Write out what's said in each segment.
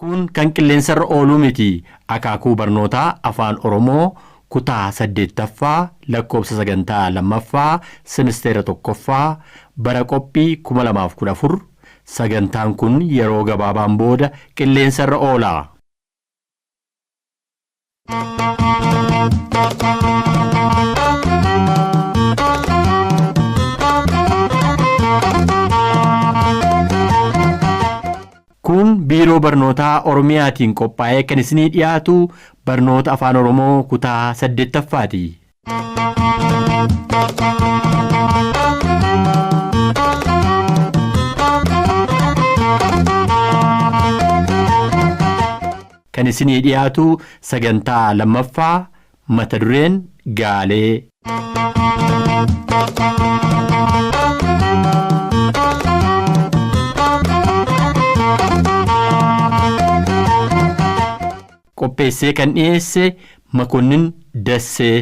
Kun kan qilleensarra ooluu miti. Akaakuu barnootaa Afaan Oromoo kutaa 8ffaa lakkoofsa sagantaa 2ffaa semisteera 1ffaa bara qophii 2014 Sagantaan kun yeroo gabaabaan booda qilleensarra oola. Kun Biiroo Barnootaa Oromiyaatiin qophaa'ee kan isinii dhiyaatu barnoota Afaan Oromoo kutaa 8ffaati. Kan isinii dhiyaatu sagantaa lammaffaa mata dureen gaalee. Qopheessee kan dhiyeesse Makonnin Dassee.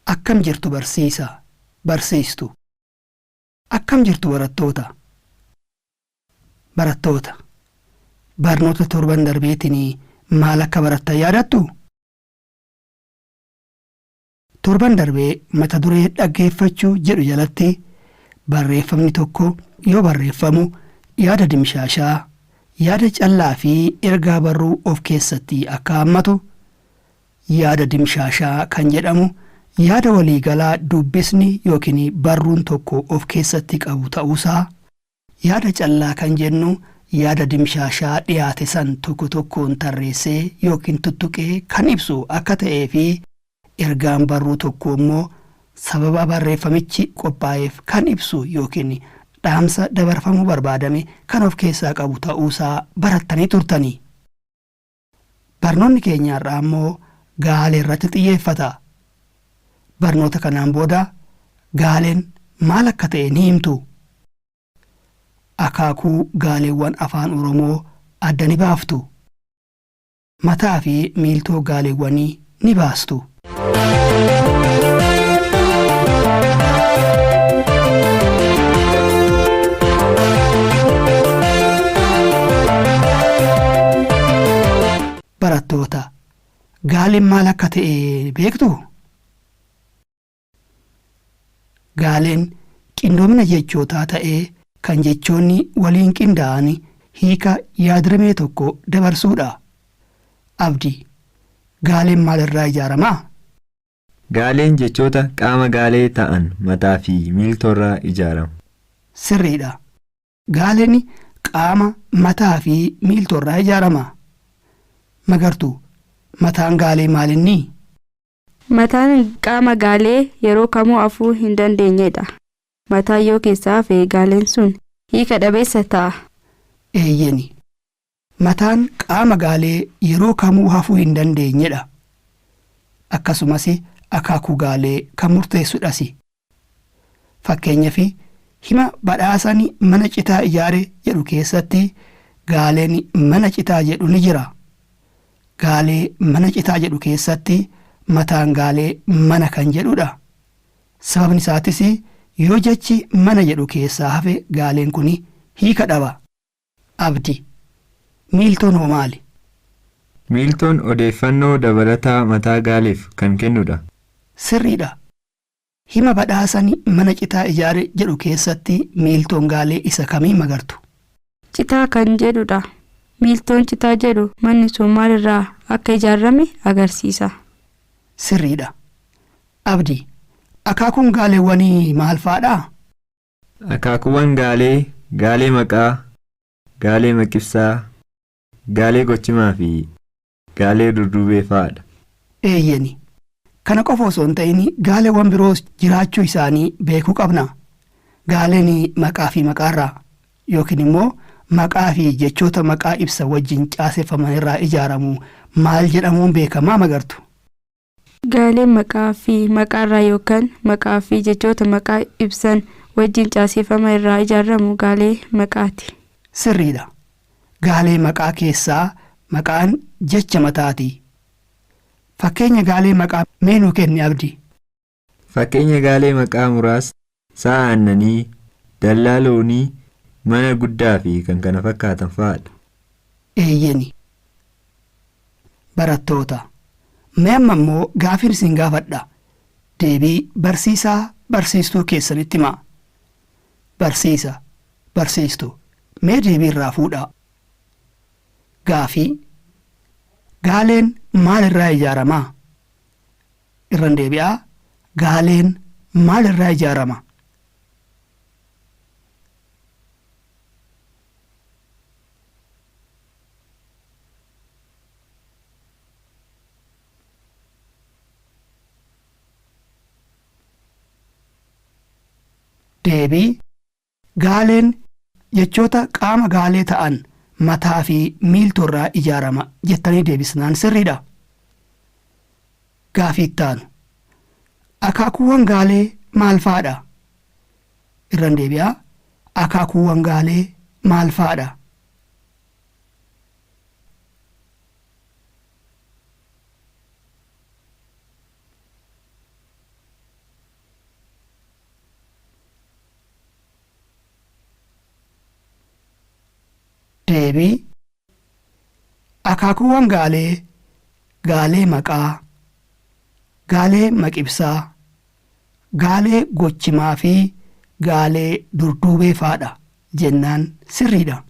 Akkam jirtu barsiisaa, barsiistu? Akkam jirtu barattoota? Barattoota, barnoota torban darbeetiin maal akka barattan yaadattuu? Torban darbe mata duree dhaggeeffachuu jedhu jalatti barreeffamni tokko yoo barreeffamu yaada dimshaashaa, yaada callaa fi ergaa barruu of keessatti akka hammatu, yaada dimshaashaa kan jedhamu yaada waliigalaa dubbisni yookiin barruun tokko of keessatti qabu ta'uusaa, Yaada callaa kan jennu yaada dimshaashaa dhiyaate san tokko tokkoon tarreessee yookiin tuttuqee kan ibsu akka ta'ee fi ergaan barruu tokkoo immoo sababa barreeffamichi qophaa'eef kan ibsu yookiin dhaamsa dabarfamuu barbaadame kan of keessaa qabu ta'uusaa barattanii turtani. Barnoonni keenya har'aa immoo gaalee irratti xiyyeeffata. Barnoota kanaan booda gaaleen maal akka ta'e ni himtu. Akaakuu gaaleewwan Afaan Oromoo adda ni baaftu. Mataa fi miiltoo gaaleewwanii ni baastu. Barattoota, gaaleen maal akka ta'e beektuu? Gaaleen qindoomina jechootaa ta'ee kan jechoonni waliin qindaa'ani hiika yaadrimee tokko dabarsuudha. Abdi, Gaaleen maalirraa ijaarama? Gaaleen jechoota qaama gaalee ta'an mataa fi miiltoorraa ijaarama. Sirriidha. Gaaleen qaama mataa fi miiltoorraa ijaarama. Magartuu, Mataan gaalee maalinni? Mataan qaama gaalee yeroo kamuu hafuu hin dandeenyedha. Mataan yoo keessaa hafe gaaleen sun hiika dhabeessa ta'a. Eeyyeni. Mataan qaama gaalee yeroo kamuu hafuu hin dandeenyedha. Akkasumas akaakuu gaalee kan murteessudhasi. Fakkeenyaaf, hima Badhaasaan mana citaa ijaare jedhu keessatti gaaleen mana citaa jedhu ni jira. Gaalee mana citaa jedhu keessatti mataan gaalee mana kan jedhudha. Sababni isaatis yoo jechi mana jedhu keessaa hafe gaaleen kun hiika dhaba. Abdi, Miiltoon hoo maali? Miiltoon odeeffannoo dabalataa mataa gaaleef kan kennudha. Sirriidha. Hima Badhaasani mana citaa ijaare jedhu keessatti miiltoon gaalee isa kami Magartu? Citaa kan jedhudha. Miiltoon citaa jedhu manni sun maalirraa akka ijaarame agarsiisa. Sirriidha. Abdi, Akaakuun gaaleewwanii maal faadha? Akaakuuwwan gaalee, gaalee maqaa, gaalee maqibsaa, gaalee gochimaafi gaalee durduubee fa'adha. Eeyyeni. Kana qofa osoo hin ta'in gaaleewwan biroos jiraachuu isaanii beekuu qabna. Gaaleen maqaafi maqaarraa yookiin immoo maqaafi jechoota maqaa ibsan wajjin caaseffaman irraa ijaaramu maal jedhamuun beekama Magartu? Gaaleen maqaa fi maqaarraa yookaan maqaa fi jechoota maqaa ibsan wajjin caaseeffama irraa ijaaramu gaalee maqaati. Sirriidha. Gaalee maqaa keessaa maqaan jecha mataati. Fakkeenya gaalee maqaa mee nuu kenni Abdii. Fakkeenya gaalee maqaa muraasa sa'a aannanii, dallaa loonii, mana guddaa fi kan kana fakkaatan fa'aadha. Eeyyeni. Barattoota, mee amma immoo gaafiin isin gaafadha. Deebii barsiisaa barsiistuu keessanitti himaa. Barsiisa, barsiistuu, mee deebii irraa fuudhaa. Gaafii, Gaaleen maal irraa ijaarama? Irran deebi'aa, Gaaleen maal irraa ijaarama? Deebii, Gaaleen jechoota qaama gaalee ta'an mataa fi miiltoorraa ijaarama jettanii deebisnaan sirriidha. Gaafii itti aanu. Akaakuuwwan gaalee maal fa'adha? Irran deebi'aa. Akaakuuwwan gaalee maal fa'adha? Deebii, Akaakuuwwan gaalee gaalee maqaa, gaalee maqibsaa, gaalee gochimaafi gaalee durduubee faadha jennaan sirriidha.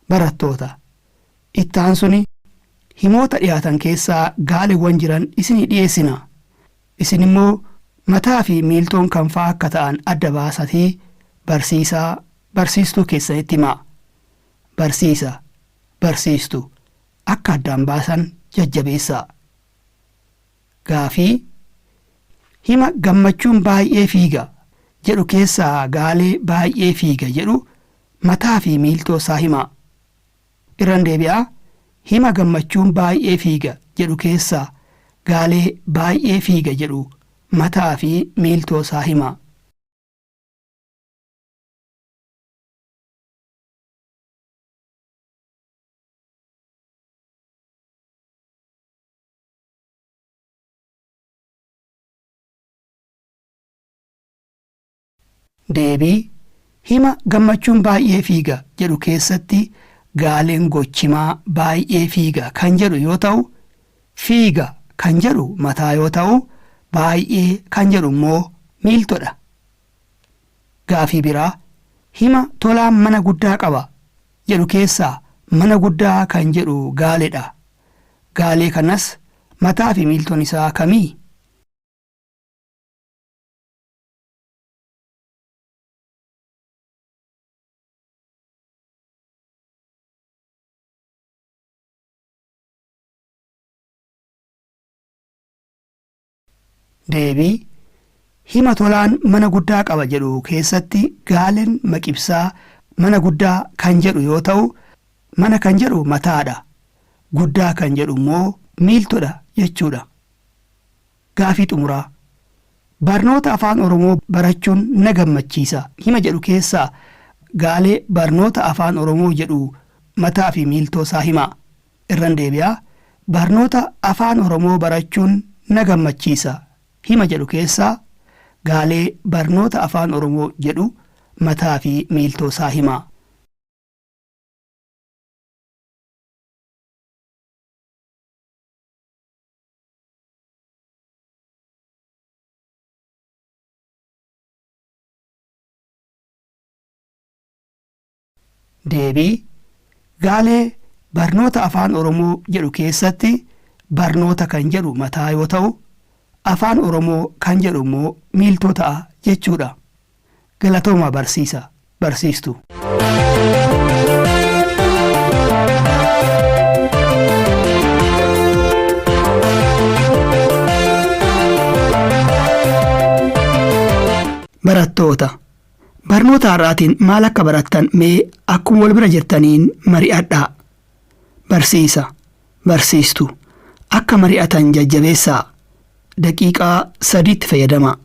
Barattoota, itti aansuni himoota dhiyaatan keessaa gaaleewwan jiran isinii dhiyeessina. Isin immoo mataa fi miiltoon kam fa'a akka ta'an adda baasatii barsiisaa, barsiistuu keessanitti himaa. Barsiisa, barsiistu akka addaan baasan jajjabeessaa. Gaafii, Hima Gammachuun baay'ee fiiga jedhu keessaa gaalee baay'ee fiiga jedhu mataa fi miiltoo isaa himaa. Irran deebi'a, Hima Gammachuun baay'ee fiiga jedhu keessaa gaalee baay'ee fiiga jedhu mataa fi miiltoo isaa himaa. Deebii, Hima Gammachuun baay'ee fiiga jedhu keessatti gaaleen gochimaa baay'ee fiiga kan jedhu yoo ta'u, fiiga kan jedhu mataa yoo ta'u, baay'ee kan jedhu immoo miiltodha. Gaafii biraa, Hima Tolaan mana guddaa qaba jedhu keessaa mana guddaa kan jedhu gaaledha. Gaalee kanas mataafi miiltoon isaa kami? Deebii, Hima Tolaan mana guddaa qaba jedhu keessatti gaaleen maqibsaa mana guddaa kan jedhu yoo ta'u, mana kan jedhu mataadha, guddaa kan jedhu immoo miiltodha jechuudha. Gaafii xumuraa. Barnoota Afaan Oromoo barachuun na gammachiisa hima jedhu keessaa gaalee barnoota Afaan Oromoo jedhu mataafi miiltoo isaa himaa. Irran deebi'a, Barnoota Afaan Oromoo barachuun na gammachiisa hima jedhu keessaa gaalee barnoota Afaan Oromoo jedhu mataafi miiltoo isaa himaa. Deebii, Gaalee Barnoota Afaan Oromoo jedhu keessatti barnoota kan jedhu mataa yoo ta'u, Afaan Oromoo kan jedhu immoo miiltoo ta'a jechuudha. Galatoomaa barsiisa, barsiistu. Barattoota, barnoota har'aatiin maal akka barattan mee akkuma wal bira jirtaniin mari'adhaa. Barsiisa, barsiistu, akka mari'atan jajjabeessaa. Daqiiqaa sadiitti fayyadamaa.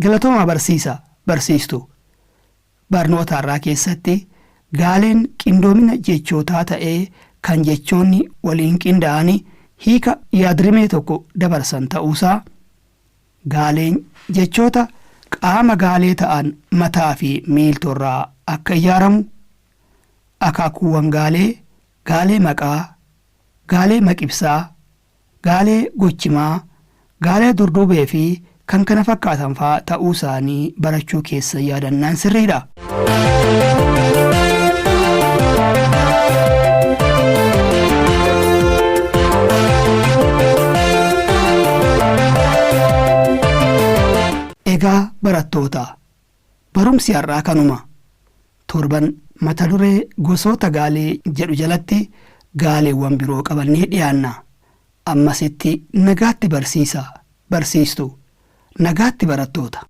Galatoomaa barsiisa barsiistu. Barnoota har'aa keessatti gaaleen qindoomina jechootaa ta'ee kan jechoonni waliin qindaa'anii hiika yaadrimee tokko dabarsan ta'uusaa, gaaleen jechoota qaama gaalee ta'an mataa fi miiltorraa akka ijaaramu, akaakuuwwan gaalee, gaalee maqaa, gaalee maqibsaa, gaalee gochimaa, gaalee durduubee fi kan kana fakkaatan fa'aa ta'uu isaanii barachuu keessa yaadannaan sirriidha. Egaa barattoota, barumsi har'aa kanuma. Torban mata duree gosoota gaalee jedhu jalatti gaaleewwan biroo qabannee dhiyaanna. Ammasitti nagaatti barsiisa, barsiistu. Nagaatti barattoota.